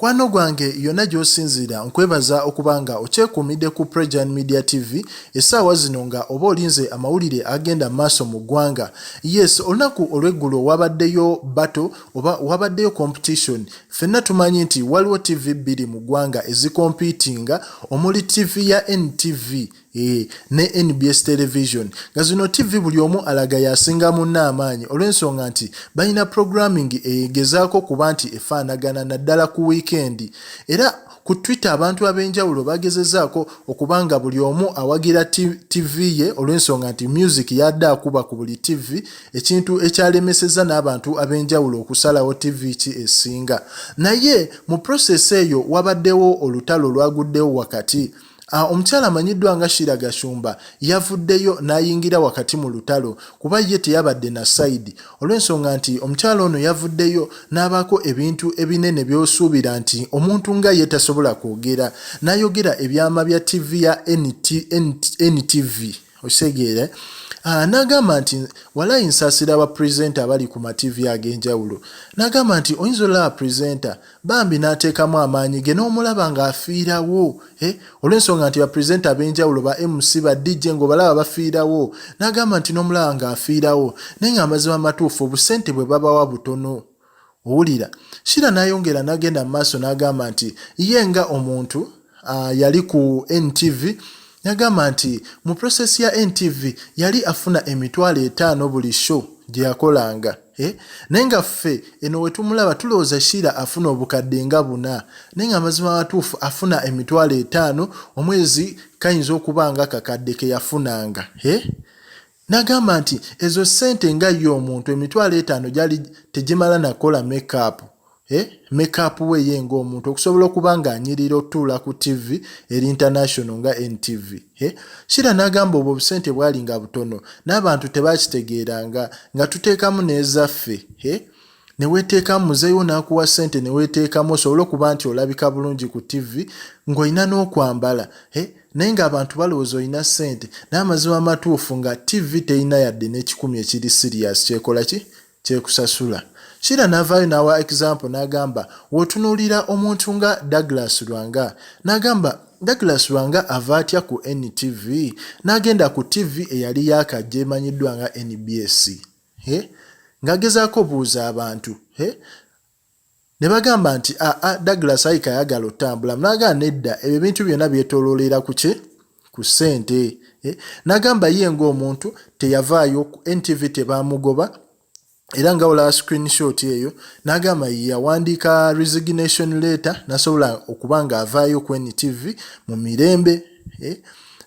Mukwano gwange yonna gy'osinziira nkwebaza okuba nga okyekuumidde ku Prejan Media TV essaawa zino nga oba olinze amawulire agenda mu maaso mu ggwanga. Yes, olunaku olw'eggulo wabaddeyo battle oba wabaddeyo competition. Ffenna tumanyi nti waliwo TV bbiri mu ggwanga ezikompiitinga omuli TV ya NTV Eeh ne nbs television nga zino TV buli omu alaga y'asinga munne amaanyi olw'ensonga nti balina programming egezaako okuba nti efaanagana naddala ku wiikendi. Era ku Twitter abantu ab'enjawulo bagezezaako okuba nga buli omu awagira TV ye olw'ensonga nti music y'adde akuba ku buli TV ekintu ekyalemesezza n'abantu ab'enjawulo okusalawo TV ki esinga. Naye mu process eyo wabaddewo olutalo olwaguddewo wakati. Omukyala amanyiddwa nga Sheila Gashumba yavuddeyo n'ayingira wakati mu lutalo kuba ye teyabadde na sayidi olw'ensonga nti omukyala ono yavuddeyo n'abaako ebintu ebinene by'osuubira nti omuntu nga ye tasobola kwogera n'ayogera ebyama bya ttivi ya NTV okitegeera. N'agamba nti walayi nsaasira ba presenter abali ku ma TV ag'enjawulo. N'agamba nti oyinza olaba presenter bambi n'ateekamu amaanyi ge n'omulaba ng'afiirawo eh, olw'ensonga nti ba presenter ab'enjawulo ba MC ba DJ ng'obalaba bafiirawo. N'agamba nti n'omulaba ng'afiirawo naye ng'amazima amatuufu obusente bwe babawa butono. Owulira? Sheila n'ayongera n'agenda mu maaso n'agamba nti ye nga omuntu yali ku NTV n'agamba nti mu process ya NTV yali afuna 500,000 buli show gye yakolanga eh? Naye nga ffe eno we tumulaba tulowooza Sheila afuna obukadde nga buna naye nga amazima amatuufu afuna 50,000 omwezi kayinza okuba nga kakadde ke yafunanga eh? N'agamba nti ezo ssente nga ye omuntu 50,000 gyali tegimala na kukola make up, eh, make up we ye ng'omuntu okusobola okuba ng'anyirira otutuula ku ttivvi eri international nga NTV. Eh. Sheila n'agamba obwo obusente bwali nga butono n'abantu tebakitegeeranga nga tuteekamu n'ezaffe. Eh. Ne weeteekamu muzeeyi wo n'akuwa ssente ne weeteekamu osobole okuba nti olabika bulungi ku ttivvi ng'olina n'okwambala. Eh. Naye nga abantu balowooza olina ssente naye amazima amatuufu nga TV terina yadde n'ekikumi ekiri serious kyekola ki kyekusasula. Sheila navaayo nawa example nagamba wotunuulira omuntu nga Douglas Lwanga nagamba Douglas Lwanga ava atya ku NTV nagenda ku TV eyali yakajja emanyiddwa nga NBS he ngagezaako buuza abantu he Ne bagamba nti, Aa, Douglas alabika ayagala otambulamu. N'agamba, Nedda, ebyo ebintu byonna byetooloolera ku ki? Ku ssente. Eh, n'agamba ye ng'omuntu teyavaayo, ku NTV tebaamugoba, era nga olaba screenshot eyo, n'agamba ye yawandiika resignation letter n'asobola okuba ng'avaayo ku NTV mu mirembe. Eh,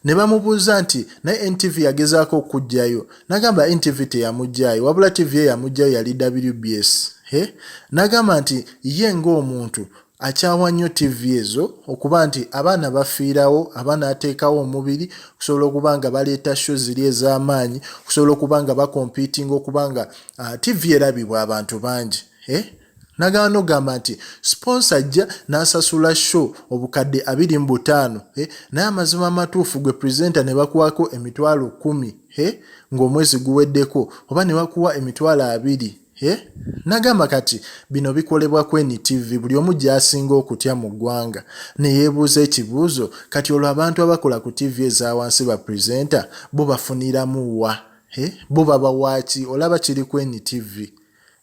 ne bamubuuza nti naye NTV yagezaako okukuggyayo, n'agamba NTV teyamuggyaayo wabula TV eyamuggyayo yali WBS. He n'agamba nti ye ng'omuntu akyawa nnyo TV ezo okuba nti abaana bafiirawo, abaana ateekawo omubiri okusobola okuba nga baleeta show ziri ez'amaanyi, okusobola okuba nga bakompiitinga okuba nga TV erabibwa abantu bangi. He Nagala nogamba nti sponsor ajja nasasula show obukadde 25 eh, naye amazima amatuufu gwe presenter nebakuwako 10,000 eh, ng'omwezi guweddeko oba nebakuwa 20,000 eh. Nagamba kati bino bikolebwa ku NTV buli omu gyasinga okutya mu ggwanga neyebuuza ekibuuzo kati olwo abantu abakola ku TV ezawansi ba presenter bo bafuniramu wa eh, bo babawaaki olaba kiri ku NTV.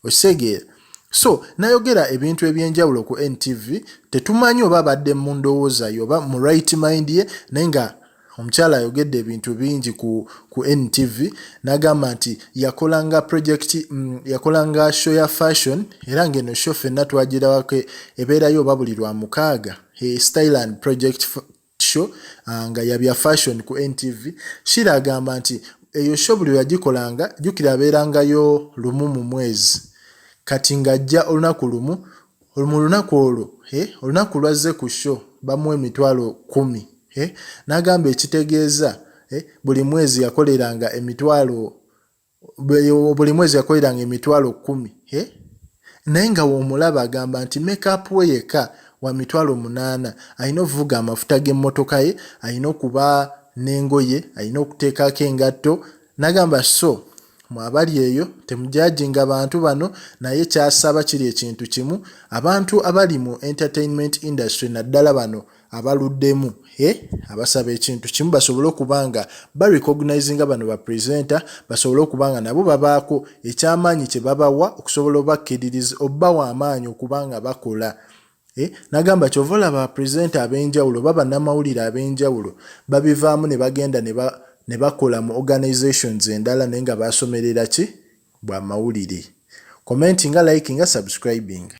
Okitegeera? So, nayogera ebintu eby'enjawulo ku NTV, tetumanyi oba abadde mu ndowooza ye oba mu right mind ye, naye nga omukyala ayogedde ebintu bingi ku, ku NTV, n'agamba nti yakolanga project, yakolanga show ya fashion, era ng'eno show ffenna twagirabako ebeerayo oba buli Lwamukaaga, Style and Project Show nga yabya fashion ku NTV. Sheila agamba nti eyo show buli lweyagikolanga, jjukira abeerangayo lumu mu mwezi, kati ng'ajja olunaku lumu, mu lunaku olwo eh, olunaku lw'azze ku show bamuwa 10,000 eh, n'agamba ekitegeeza eh, buli mwezi yakoleranga emitwalo buli mwezi yakoleranga 10,000 eh? Naye nga w'omulaba agamba nti make up we yekka wa 80,000, alina okuvuga amafuta g'emmotoka ye, alina okuba n'engoye, alina okuteekako engatto. Nagamba, so mwe abali eyo temujudginga bantu bano, naye kyasaba kiri ekintu kimu, abantu abali mu entertainment industry, naddala bano abaluddemu, abasaba ekintu kimu, basobole okuba nga barecognizinga bano ba presenter, basobole okuba nga nabo babaako ekyamaanyi kye babawa okusobola obakkiririza, obbawa amaanyi okuba nga bakola. Nagamba kyova olaba presenter ab'enjawulo oba bannamawulire ab'enjawulo babivaamu ne bagenda ne bakola mu organizations endala, naye nga basomerera ki? Bwamawulire. Commentinga, likinga, subscribinga.